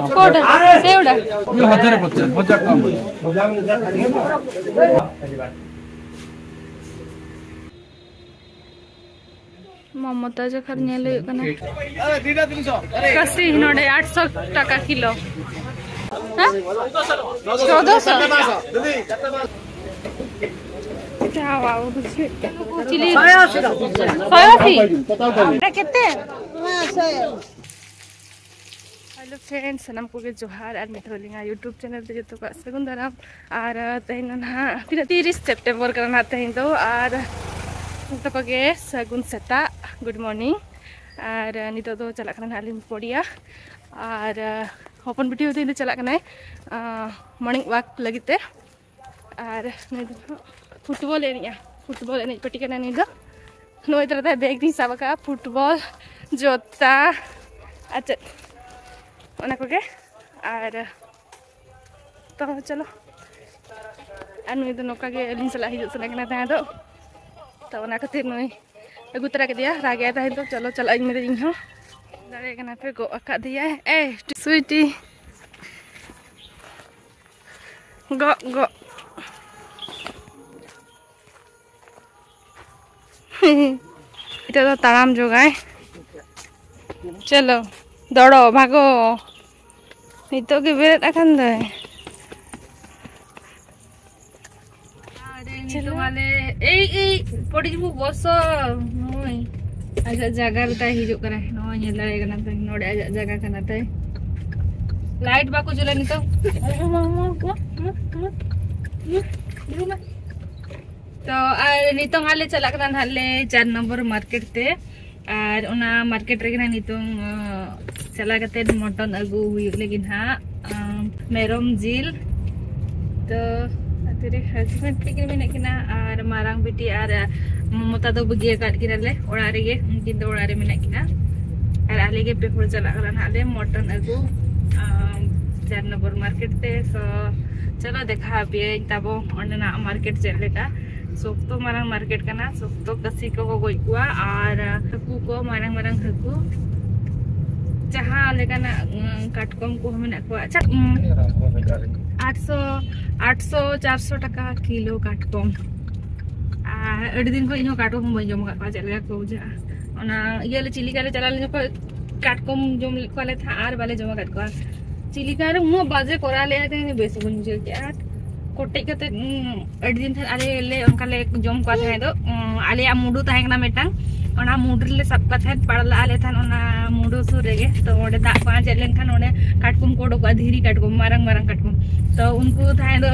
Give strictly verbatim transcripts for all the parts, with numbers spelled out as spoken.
ᱚᱠᱚᱭᱴᱟᱜ? ᱥᱮᱣᱲᱟ? ᱦᱟᱛᱮᱨᱮ ᱯᱚᱪᱟᱨ, ᱯᱚᱪᱟᱨ ᱠᱟᱢ᱾ ᱢᱚᱢᱚᱛᱟ ᱡᱚᱠᱷᱚᱱ ᱧᱮᱞ ᱦᱩᱭᱩᱜ ᱠᱟᱱᱟ᱾ ᱠᱟᱥᱤ ᱱᱚᱰᱮ ᱟᱴᱥᱚ ᱴᱟᱠᱟ ᱠᱤᱞᱳ᱾ ᱦᱮᱸ? ᱪᱳᱫᱚᱥᱚ? ᱪᱤᱞᱤ? ᱥᱚᱭᱚᱥᱤ? ᱦᱮᱞᱳ ᱯᱷᱨᱮᱱᱰ, ᱥᱟᱱᱟᱢ ᱠᱚᱜᱮ ᱡᱚᱦᱟᱨ ᱟᱨ ᱢᱤᱫ ᱫᱷᱟᱣ ᱟᱹᱞᱤᱧᱟᱜ YouTube ᱪᱮᱱᱮᱞ ᱛᱮ ᱡᱚᱛᱚ ᱠᱚᱣᱟᱜ ᱥᱟᱹᱜᱩᱱ ᱫᱟᱨᱟᱢ᱾ ᱟᱨ ᱛᱮᱦᱮᱧ ᱫᱚ ᱱᱟᱦᱟᱜ ᱛᱤᱱᱟᱹᱜ, ᱛᱤᱨᱤᱥ ᱥᱮᱯᱴᱮᱢᱵᱚᱨ ᱠᱟᱱᱟ ᱱᱟᱦᱟᱜ ᱛᱮᱦᱮᱧ ᱫᱚ᱾ ᱟᱨ ᱡᱚᱛᱚ ᱠᱚᱜᱮ ᱥᱟᱹᱜᱩᱱ ᱥᱮᱛᱟᱜ, ᱜᱩᱰ ᱢᱚᱨᱱᱤᱝ᱾ ᱟᱨ ᱱᱤᱛᱚᱜ ᱫᱚ ᱪᱟᱞᱟᱜ ᱠᱟᱱᱟ ᱱᱟᱦᱟᱜ ᱞᱤᱧ ᱯᱚᱲᱤᱭᱟ᱾ ᱟᱨ ᱦᱚᱯᱚᱱ ᱵᱤᱴᱤ ᱦᱚᱸ ᱛᱮᱦᱮᱧ ᱫᱚ ᱪᱟᱞᱟᱜ ᱠᱟᱱᱟᱭ ᱢᱚᱨᱱᱤᱝ ᱣᱟᱠ ᱞᱟᱹᱜᱤᱫ ᱛᱮ᱾ ᱟᱨ ᱱᱩᱭ ᱫᱚ ᱱᱟᱦᱟᱜ ᱯᱷᱩᱴᱵᱚᱞ ᱮ ᱮᱱᱮᱡᱼᱟ, ᱯᱷᱩᱴᱵᱚᱞ ᱮᱱᱮᱡ ᱯᱟᱹᱴᱤ ᱠᱟᱱᱟᱭ ᱱᱩᱭ ᱫᱚ᱾ ᱱᱚᱜᱼᱚᱭ ᱛᱟᱞᱟᱛᱮ ᱵᱮᱜᱽ ᱫᱚᱧ ᱥᱟᱵ ᱟᱠᱟᱫᱼᱟ, ᱯᱷᱩᱴᱵᱚᱞ, ᱡᱚᱛᱟ ᱟᱨ ᱪᱮᱫ, ᱚᱱᱟ ᱠᱚᱜᱮ᱾ ᱟᱨ ᱛᱚ ᱪᱚᱞᱚ, ᱟᱨ ᱱᱩᱭ ᱫᱚ ᱱᱚᱝᱠᱟ ᱜᱮ ᱟᱹᱞᱤᱧ ᱥᱟᱞᱟᱜ ᱦᱤᱡᱩᱜ ᱥᱟᱱᱟ ᱠᱟᱱᱟ ᱛᱟᱦᱮᱸ ᱫᱚ, ᱛᱚ ᱚᱱᱟ ᱠᱷᱟᱹᱛᱤᱨ ᱱᱩᱭ ᱟᱹᱜᱩ ᱛᱚᱨᱟ ᱠᱮᱫᱮᱭᱟ, ᱨᱟᱜᱮᱫ ᱛᱟᱦᱮᱸ ᱫᱚ᱾ ᱪᱚᱞᱚ ᱪᱟᱞᱟᱜ ᱤᱧ ᱢᱮᱱᱫᱟ ᱤᱧ ᱦᱚᱸ᱾ ᱫᱟᱲᱮᱭᱟᱜ ᱠᱟᱱᱟ ᱯᱮ, ᱜᱚᱜ ᱟᱠᱟᱫᱮᱭᱟᱭ᱾ ᱮᱭ ᱥᱩᱭᱴᱤ, ᱜᱚᱜ ᱜᱚᱜ᱾ ᱱᱤᱛᱚᱜ ᱫᱚ ᱛᱟᱲᱟᱢ ᱡᱚᱜᱟᱭ᱾ ᱪᱚᱞᱚ, ᱫᱚᱲᱚ, ᱵᱷᱟᱜᱚ᱾ ᱱᱤᱛᱚᱜ ᱜᱮ ᱵᱮᱨᱮᱫ ᱟᱠᱟᱱ ᱫᱚᱭ᱾ ᱟᱨᱮ, ᱱᱤᱛᱚᱜ ᱢᱟᱞᱮ, ᱮᱭ, ᱮᱭ, ᱯᱚᱰᱤ ᱡᱩᱢᱩ ᱵᱚᱥᱚ, ᱱᱩᱭ ᱟᱡᱟᱜ ᱡᱟᱭᱜᱟ ᱨᱮ ᱛᱟᱭ ᱦᱤᱡᱩᱜ ᱠᱟᱱᱟᱭ᱾ ᱱᱚᱜᱼᱚᱭ ᱧᱮᱞ ᱫᱟᱲᱮᱭᱟᱜ ᱠᱟᱱᱟ ᱯᱮ, ᱱᱚᱰᱮ ᱟᱡᱟᱜ ᱡᱟᱭᱜᱟ ᱠᱟᱱᱟ ᱛᱟᱭ᱾ ᱞᱟᱭᱤᱴ ᱵᱟᱠᱚ ᱡᱩᱞᱟ ᱱᱤᱛᱚᱜ᱾ ᱛᱚ, ᱟᱨ ᱱᱤᱛᱚᱝ ᱦᱟᱸᱜ ᱞᱮ ᱪᱟᱞᱟᱜ ᱠᱟᱱᱟ ᱱᱟᱦᱟᱜ ᱞᱮ ᱪᱟᱨ ᱱᱚᱢᱵᱚᱨ ᱢᱟᱨᱠᱮᱴ ᱛᱮ᱾ ᱟᱨ ᱚᱱᱟ ᱢᱟᱨᱠᱮᱴ ᱨᱮᱜᱮ ᱱᱟᱦᱟᱜ ᱱᱤᱛᱚᱝ, ᱟᱸ, ᱪᱟᱞᱟᱣ ᱠᱟᱛᱮ ᱢᱚᱴᱚᱱ ᱟᱹᱜᱩ ᱦᱩᱭᱩᱜ ᱞᱟᱹᱜᱤᱫ ᱱᱟᱦᱟᱜ, ᱟᱸ, ᱢᱮᱨᱚᱢ ᱡᱤᱞ᱾ ᱛᱚ, ᱟᱛᱳ ᱨᱮ ᱦᱟᱡᱵᱮᱱᱰ ᱛᱟᱹᱠᱤᱱ ᱢᱮᱱᱟᱜ ᱠᱤᱱᱟ ᱟᱨ ᱢᱟᱨᱟᱝ ᱵᱤᱴᱤ ᱟᱨ, ᱟᱸ, ᱢᱚᱢᱚᱛᱟ ᱫᱚ ᱵᱟᱹᱜᱤ ᱟᱠᱟᱫ ᱠᱤᱱᱟᱞᱮ ᱚᱲᱟᱜ ᱨᱮᱜᱮ, ᱩᱱᱠᱤᱱ ᱫᱚ ᱚᱲᱟᱜ ᱨᱮ ᱢᱮᱱᱟᱜ ᱠᱤᱱᱟ᱾ ᱟᱨ ᱟᱞᱮ ᱜᱮ ᱯᱮ ᱦᱚᱲ ᱪᱟᱞᱟᱜ ᱠᱟᱱᱟ ᱱᱟᱦᱟᱜ ᱞᱮ ᱢᱚᱴᱚᱱ ᱟᱹᱜᱩ, ᱟᱸ, ᱪᱟᱨ ᱱᱚᱢᱵᱚᱨ ᱢᱟᱨᱠᱮᱴ ᱛᱮ᱾ ᱛᱚ, ᱪᱚᱞᱚ ᱫᱮᱠᱷᱟᱣ ᱟᱯᱮᱭᱟᱹᱧ ᱛᱟᱵᱚ ᱚᱸᱰᱮᱱᱟᱜ ᱢᱟᱨᱠᱮᱴ ᱪᱮᱫ ᱞᱮᱠᱟ᱾ ᱥᱚᱠᱛᱚ ᱢᱟᱨᱟᱝ ᱢᱟᱨᱠᱮᱴ ᱠᱟᱱᱟ, ᱥᱚᱠᱛᱚ ᱠᱟᱹᱥᱤ ᱠᱚᱠᱚ ᱜᱚᱡ ᱠᱚᱣᱟ᱾ ᱟᱨ, ᱟᱸ, ᱦᱟᱹᱠᱩ ᱠᱚ, ᱢᱟᱨᱟᱝ ᱢᱟᱨᱟᱝ ᱦᱟᱹᱠᱩ, ᱡᱟᱦᱟᱸ ᱞᱮᱠᱟᱱᱟᱜ, ᱩᱸ, ᱠᱟᱴᱠᱚᱢ ᱠᱚᱦᱚᱸ ᱢᱮᱱᱟᱜ ᱠᱚᱣᱟ᱾ ᱟᱪᱪᱷᱟ, ᱩᱸ, ᱟᱴᱥᱚ, ᱟᱴᱥᱚ, ᱪᱟᱨᱥᱚ ᱴᱟᱠᱟ ᱠᱤᱞᱳ ᱠᱟᱴᱠᱚᱢ᱾ ᱟᱨ ᱟᱹᱰᱤ ᱫᱤᱱ ᱠᱷᱚᱱ ᱤᱧᱦᱚᱸ ᱠᱟᱴᱠᱚᱢ ᱵᱟᱹᱧ ᱡᱚᱢ ᱟᱠᱟᱫ ᱠᱚᱣᱟ, ᱪᱮᱫ ᱞᱮᱠᱟ ᱠᱚ ᱵᱩᱡᱷᱟᱹᱜᱼᱟ᱾ ᱚᱱᱟ ᱤᱭᱟᱹ ᱞᱮ, ᱪᱤᱞᱤᱠᱟ ᱞᱮ ᱪᱟᱞᱟᱣ ᱞᱮᱱ ᱡᱚᱠᱷᱚᱱ ᱠᱟᱴᱠᱚᱢ ᱡᱚᱢ ᱞᱮᱫ ᱠᱚᱣᱟᱞᱮ ᱛᱟᱦᱮᱸᱫ, ᱟᱨ ᱵᱟᱞᱮ ᱡᱚᱢ ᱟᱠᱟᱫ ᱠᱚᱣᱟ᱾ ᱪᱤᱞᱤᱠᱟ ᱨᱮ ᱩᱱᱟᱹᱜ ᱵᱟᱡᱮ ᱠᱚᱨᱟᱣ ᱞᱮᱫᱼᱟ, ᱛᱮᱦᱮᱧ ᱵᱮᱥ ᱵᱟᱹᱧ ᱵᱩᱡᱷᱟᱹᱣ ᱠᱮᱫᱼᱟ᱾ ᱟᱨ ᱠᱚᱴᱮᱡ ᱠᱟᱛᱮ, ᱩᱸ, ᱟᱹᱰᱤ ᱫᱤᱱ ᱛᱟᱦᱮᱸ ᱟᱞᱮ ᱞᱮ ᱚᱱᱠᱟ ᱞᱮ ᱡᱚᱢ ᱠᱚᱣᱟ ᱛᱟᱦᱮᱸ ᱫᱚ, ᱩᱸ, ᱟᱞᱮᱭᱟᱜ ᱢᱩᱰᱩ ᱛᱟᱦᱮᱸ ᱠᱟᱱᱟ ᱢᱤᱫᱴᱟᱝ, ᱚᱱᱟ ᱢᱩᱰᱩ ᱨᱮᱞᱮ ᱥᱟᱵ ᱠᱚᱣᱟ ᱛᱟᱦᱮᱸᱫ, ᱯᱟᱲᱟᱜ ᱞᱟᱜᱼᱟ ᱞᱮ ᱛᱟᱦᱮᱸᱫ ᱚᱱᱟ ᱢᱩᱰᱩ ᱥᱩᱨ ᱨᱮᱜᱮ᱾ ᱛᱚ ᱚᱸᱰᱮ ᱫᱟᱜ ᱠᱚ ᱟᱸᱡᱮᱫ ᱞᱮᱱᱠᱷᱟᱱ ᱚᱸᱰᱮ ᱠᱟᱴᱠᱚᱢ ᱠᱚ ᱩᱰᱩᱠᱚᱜᱼᱟ, ᱫᱷᱤᱨᱤ ᱠᱟᱴᱠᱚᱢ, ᱢᱟᱨᱟᱝ ᱢᱟᱨᱟᱝ ᱠᱟᱴᱠᱚᱢ᱾ ᱛᱚ ᱩᱱᱠᱩ ᱛᱟᱦᱮᱸ ᱫᱚ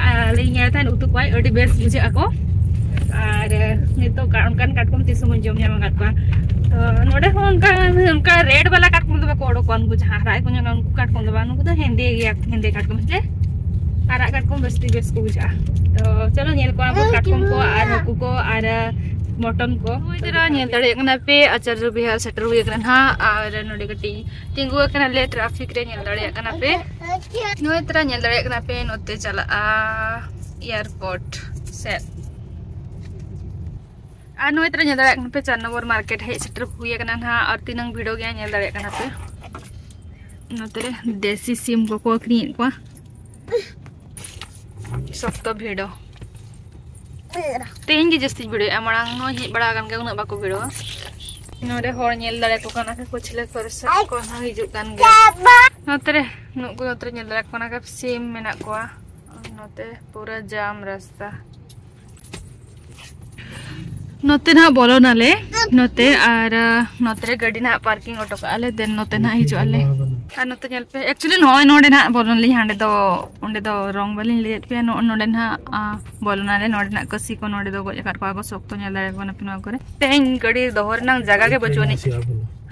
ᱟᱞᱮ ᱧᱮᱞ ᱛᱟᱦᱮᱸᱫ ᱩᱛᱩ ᱠᱚᱣᱟᱭ, ᱟᱹᱰᱤ ᱵᱮᱥ ᱵᱩᱡᱷᱟᱹᱜ ᱟᱠᱚ᱾ ᱟᱨ ᱱᱤᱛᱚᱜ ᱠᱟ-, ᱚᱱᱠᱟᱱ ᱠᱟᱴᱠᱚᱢ ᱛᱤᱥ ᱦᱚᱸ ᱵᱟᱹᱧ ᱡᱚᱢ ᱧᱟᱢ ᱟᱠᱟᱫ ᱠᱚᱣᱟ᱾ ᱛᱚ ᱱᱚᱰᱮ ᱦᱚᱸ ᱚᱱᱠᱟ, ᱚᱱᱠᱟ ᱨᱮᱰ ᱵᱟᱞᱟ ᱠᱟᱴᱠᱚᱢ ᱫᱚ ᱵᱟᱠᱚ ᱚᱰᱚᱠᱚᱜᱼᱟ, ᱩᱱᱠᱩ ᱡᱟᱦᱟᱸ ᱦᱟᱨᱟ ᱠᱚ ᱧᱮᱞᱚᱜᱼᱟ, ᱩᱱᱠᱩ ᱠᱟᱴᱠᱚᱢ ᱫᱚ ᱵᱟᱝ, ᱩᱱᱠᱩ ᱫᱚ ᱦᱮᱸᱫᱮ ᱜᱮᱭᱟ, ᱦᱮᱸᱫᱮ ᱠᱟᱴᱠᱚᱢ ᱥᱮ ᱟᱨᱟᱜ ᱠᱟᱴᱠᱚᱢ ᱵᱮᱥ ᱴᱷᱤᱠ ᱵᱮᱥ ᱠᱚ ᱵᱩᱡᱷᱟᱹᱜᱼᱟ᱾ ᱛᱚ ᱪᱚᱞᱚ ᱧᱮᱞ ᱠᱚᱣᱟ ᱵᱚᱱ ᱠᱟᱴᱠᱚᱢ ᱠᱚ ᱟᱨ ᱦᱟᱹᱠᱩ ᱠᱚ ᱟᱨ ᱢᱚᱴᱚᱱ ᱠᱚ᱾ ᱱᱚᱜᱼᱚᱭ ᱛᱚᱨᱟ ᱧᱮᱞ ᱫᱟᱲᱮᱭᱟᱜ ᱠᱟᱱᱟ ᱯᱮ, ᱟᱪᱟᱨᱡᱚ ᱵᱤᱦᱟᱨ ᱥᱮᱴᱮᱨ ᱦᱩᱭ ᱟᱠᱟᱱᱟ ᱱᱟᱦᱟᱜ, ᱟᱨ ᱱᱚᱰᱮ ᱠᱟᱹᱴᱤᱡ ᱛᱤᱸᱜᱩ ᱟᱠᱟᱱᱟᱞᱮ ᱴᱨᱟᱯᱷᱤᱠ ᱨᱮ, ᱧᱮᱞ ᱫᱟᱲᱮᱭᱟᱜ ᱠᱟᱱᱟ ᱯᱮ᱾ ᱱᱚᱜᱼᱚᱭ ᱛᱚᱨᱟ ᱧᱮᱞ ᱫᱟᱲᱮᱭᱟᱜ ᱠᱟᱱᱟ ᱯᱮ, ᱱᱚᱛᱮ ᱪᱟᱞᱟᱜᱼᱟ ᱮᱭᱟᱨᱯᱳᱨᱴ ᱥᱮᱫ᱾ ᱟᱨ ᱱᱚᱜᱼᱚᱭ ᱛᱚᱨᱟ ᱧᱮᱞ ᱫᱟᱲᱮᱭᱟᱜ ᱠᱟᱱᱟ ᱯᱮ, ᱪᱟᱨ ᱱᱚᱢᱵᱚᱨ ᱢᱟᱨᱠᱮᱴ ᱦᱮᱡ ᱥᱮᱴᱮᱨ ᱦᱩᱭ ᱟᱠᱟᱱᱟ ᱱᱟᱦᱟᱜ, ᱟᱨ ᱛᱤᱱᱟᱹᱝ ᱵᱷᱤᱲᱚ ᱜᱮᱭᱟ ᱧᱮᱞ ᱫᱟᱲᱮᱭᱟᱜ ᱠᱟᱱᱟ ᱯᱮ᱾ ᱱᱚᱛᱮ ᱨᱮ ᱫᱮᱥᱤ ᱥᱤᱢ ᱠᱚᱠᱚ ᱟᱹᱠᱷᱨᱤᱧᱮᱫ ᱠᱚᱣᱟ᱾ ᱥᱚᱠᱛᱚ ᱵᱷᱤᱲᱚ᱾ ᱛᱮᱦᱮᱧ ᱜᱮ ᱡᱟᱹᱥᱛᱤ ᱵᱷᱤᱲᱚᱜᱼᱟ, ᱢᱟᱲᱟᱝ ᱦᱚᱸ ᱦᱮᱡ ᱵᱟᱲᱟ ᱟᱠᱟᱱ ᱜᱮᱭᱟ, ᱩᱱᱟᱹᱜ ᱵᱟᱠᱚ ᱵᱷᱤᱲᱚᱜᱼᱟ᱾ ᱱᱚᱰᱮ ᱦᱚᱲ ᱧᱮᱞ ᱫᱟᱲᱮ ᱠᱚ ᱠᱟᱱᱟ ᱠᱚ, ᱠᱩᱪᱞᱟᱹ ᱠᱚᱨᱮ ᱥᱮᱫ ᱠᱚ ᱦᱚᱸ ᱦᱤᱡᱩᱜ ᱠᱟᱱ ᱜᱮᱭᱟ᱾ ᱱᱚᱛᱮ ᱨᱮ ᱱᱩᱠᱩ ᱱᱚᱛᱮ ᱨᱮ ᱧᱮᱞ ᱫᱟᱲᱮ ᱠᱚ ᱠᱟᱱᱟ ᱠᱚ, ᱥᱤᱢ ᱢᱮᱱᱟᱜ ᱠᱚᱣᱟ᱾ ᱱᱚᱛᱮ ᱯᱩᱨᱟᱹ ᱡᱟᱢ ᱨᱟᱥᱛᱟ᱾ ᱱᱚᱛᱮ ᱱᱟᱦᱟᱜ ᱵᱚᱞᱚᱱᱟᱞᱮ ᱱᱚᱛᱮ, ᱟᱨ, ᱟ, ᱱᱚᱛᱮ ᱨᱮ ᱜᱟᱹᱰᱤ ᱱᱟᱦᱟᱜ ᱯᱟᱨᱠᱤᱝ ᱦᱚᱴᱚ ᱠᱟᱜᱼᱟ ᱞᱮ, then ᱱᱚᱛᱮ ᱱᱟᱦᱟᱜ ᱦᱤᱡᱩᱜ ᱟᱞᱮ᱾ ᱟᱨ ᱱᱚᱛᱮ ᱧᱮᱞ ᱯᱮ, actually ᱱᱚᱜᱼᱚᱭ ᱱᱚᱰᱮ ᱱᱟᱦᱟᱜ ᱵᱚᱞᱚᱱ ᱞᱤᱧ, ᱦᱟᱸᱰᱮ ᱫᱚ, ᱚᱸᱰᱮ ᱫᱚ ᱨᱚᱝ ᱵᱟᱞᱤᱧ ᱞᱟᱹᱭᱮᱫ ᱯᱮᱭᱟ, ᱱᱚᱜᱼᱚᱭ ᱱᱚᱰᱮ ᱱᱟᱦᱟᱜ, ᱟ, ᱵᱚᱞᱚᱱᱟᱞᱮ᱾ ᱱᱚᱰᱮ ᱱᱟᱦᱟᱜ ᱠᱟᱹᱥᱤ ᱠᱚ ᱱᱚᱰᱮ ᱫᱚ ᱜᱚᱡ ᱟᱠᱟᱫ ᱠᱚᱣᱟ ᱠᱚ, ᱥᱚᱠᱛᱚ ᱧᱮᱞ ᱫᱟᱲᱮᱭᱟᱠᱚ ᱠᱟᱱᱟ ᱯᱮ ᱱᱚᱣᱟ ᱠᱚᱨᱮ᱾ ᱛᱮᱦᱮᱧ ᱜᱟᱹᱰᱤ ᱫᱚᱦᱚ ᱨᱮᱱᱟᱜ ᱡᱟᱭᱜᱟ ᱜᱮ ᱵᱟᱹᱪᱩᱜ ᱟᱹᱱᱤᱡ᱾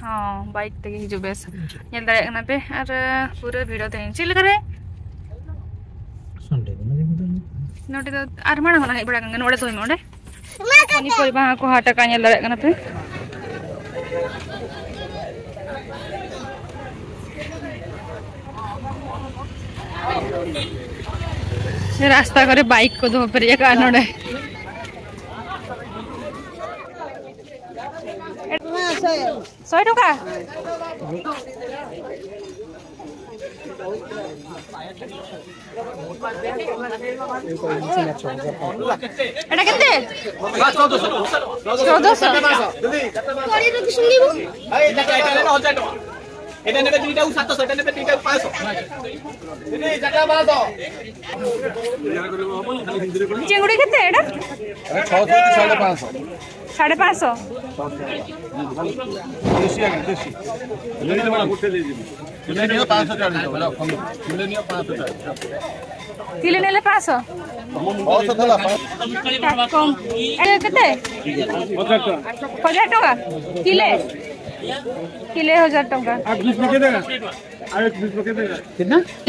ᱦᱚᱸ, ᱵᱟᱭᱤᱠ ᱛᱮᱜᱮ ᱦᱤᱡᱩᱜ ᱵᱮᱥ᱾ ᱧᱮᱞ ᱫᱟᱲᱮᱭᱟᱜ ᱠᱟᱱᱟ ᱯᱮ, ᱟᱨ, ᱟ, ᱯᱩᱨᱟᱹ ᱵᱷᱤᱲ ᱛᱮᱦᱮᱧ᱾ ᱪᱮᱫ ᱞᱮᱠᱟ ᱨᱮ? ᱥᱟᱱᱰᱮ ᱠᱟᱱᱟ ᱡᱮ ᱢᱤᱫ ᱫᱤᱱ᱾ ᱱᱚᱰᱮ ᱫᱚ ᱟᱨ ᱢᱟᱲᱟᱝ ᱠᱷᱚᱱᱟᱜ ᱦᱮᱡ ᱵᱟᱲᱟ ᱠᱟᱱ ᱜᱮᱭᱟ, ᱱᱚᱰᱮ ᱫᱚ ᱱᱚᱰᱮ᱾ ᱯᱟᱹᱱᱤᱯᱩᱨᱤ ᱵᱟᱦᱟ ᱠᱚ ᱦᱟᱴ ᱟᱠᱟᱫ, ᱧᱮᱞ ᱫᱟᱲᱮᱭᱟᱜ ᱠᱟᱱᱟ ᱯᱮ᱾ ᱨᱟᱥᱛᱟ ᱠᱚᱨᱮ ᱵᱟᱭᱤᱠ ᱠᱚ ᱫᱚᱦᱚ ᱯᱮᱨᱮᱡ ᱟᱠᱟᱫᱼᱟ ᱱᱚᱰᱮ᱾ ᱥᱚᱭ ᱴᱟᱠᱟ᱾ ଏଟା କେତେ? ଚଉଦଶହ। ଏଇଟା ନେବେ ଦୁଇଟାକୁ ସାତଶହ, ଏଇଟା ନେବେ ଦୁଇଟାକୁ ପାଞ୍ଚଶହ। ଦିଦି, ଚାରିଟା ପାଞ୍ଚଶହ। ଚିଙ୍ଗୁଡ଼ି କେତେ ଏଇଟା? ଛଅଶହ କି ସାଢ଼େ ପାଞ୍ଚଶହ। ସାଢ଼େ ପାଞ୍ଚଶହ। ଦେଶୀ ଆଜ୍ଞା, ଦେଶୀ। କିଲେ ନିଅ ପାଞ୍ଚଶହ ଚାଳିଶ ଟଙ୍କା, କିଲେ ନିଅ ପାଞ୍ଚଶହ ଚାଳିଶ ଟଙ୍କା। କିଲେ ନେଲେ ପାଞ୍ଚଶହ। ଛଅଶହ ଦେଲା, ପାଞ୍ଚଶହ। କମ୍। ଏ କେତେ? ହଜାର ଟଙ୍କା। ହଜାର ଟଙ୍କା? କିଲେ? କିଲେ ହଜାର ଟଙ୍କା।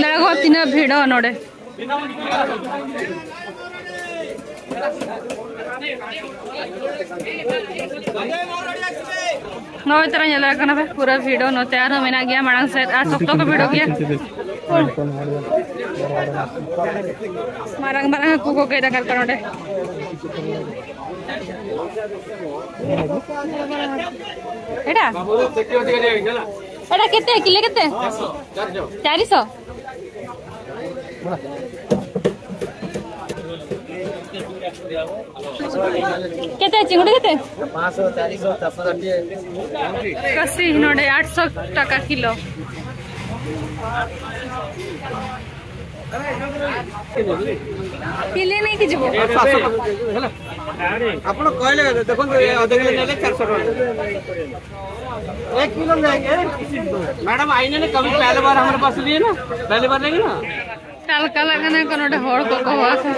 ᱫᱟᱜᱚ ᱛᱤᱱᱟᱹᱜ ᱵᱷᱤᱲᱚᱜ ᱱᱚᱰᱮ᱾ ᱱᱚᱜᱼᱚᱭ ᱛᱚᱨᱟ ᱧᱮᱞᱚᱜ ᱠᱟᱱᱟ ᱯᱮ, ᱯᱩᱨᱟᱹ ᱵᱷᱤᱲᱚᱜ ᱱᱚᱛᱮ ᱟᱨᱦᱚᱸ ᱢᱮᱱᱟᱜ ᱜᱮᱭᱟ, ᱢᱟᱲᱟᱝ ᱥᱮᱫ ᱟᱨ ᱥᱚᱠᱛᱚ ᱠᱚ ᱵᱷᱤᱲᱚᱜ ᱜᱮᱭᱟ᱾ ᱢᱟᱨᱟᱝ ᱢᱟᱨᱟᱝ ᱦᱟᱹᱠᱩ ᱠᱚ ᱜᱮᱫ ᱟᱠᱟᱫ ᱠᱚᱣᱟ ᱱᱚᱰᱮ᱾ ᱮᱴᱟ? ᱮᱴᱟ ᱠᱮᱛᱮ? ᱠᱤᱞᱮ ᱠᱮᱛᱮ? ᱪᱟᱨᱤᱥᱚ᱾ ᱠᱮᱛᱮ ᱪᱤᱝᱲᱤ ᱠᱮᱛᱮ? ᱠᱟᱹᱥᱤ ᱱᱚᱰᱮ ᱟᱴᱥᱚ ᱴᱟᱠᱟ ᱠᱤᱞᱳ᱾ ᱠᱤᱞᱤ ᱱᱮ ᱠᱤ ᱡᱤᱵᱚ। ଆପଣ କହିଲେ ଦେଖନ୍ତୁ, ଏ ଅଧ କିଲୋ ନେଲେ ଚାରିଶହ ଟଙ୍କା। ଏକ କିଲୋ ନେଇକି ମ୍ୟାଡାମ ଆଇନେ ନା, କଭି ପହଲେ ବାର ହମାରେ ପାସ ଲିଏ ନା, ପହଲେ ବାର ଲେଙ୍ଗେ ନା। ᱴᱟᱞᱠᱟ ᱞᱟᱜᱟᱱᱟ ᱠᱚ ᱱᱚᱰᱮ ᱦᱚᱲ ᱠᱚ ᱠᱚ ᱦᱚᱦᱚ ᱟᱠᱚ᱾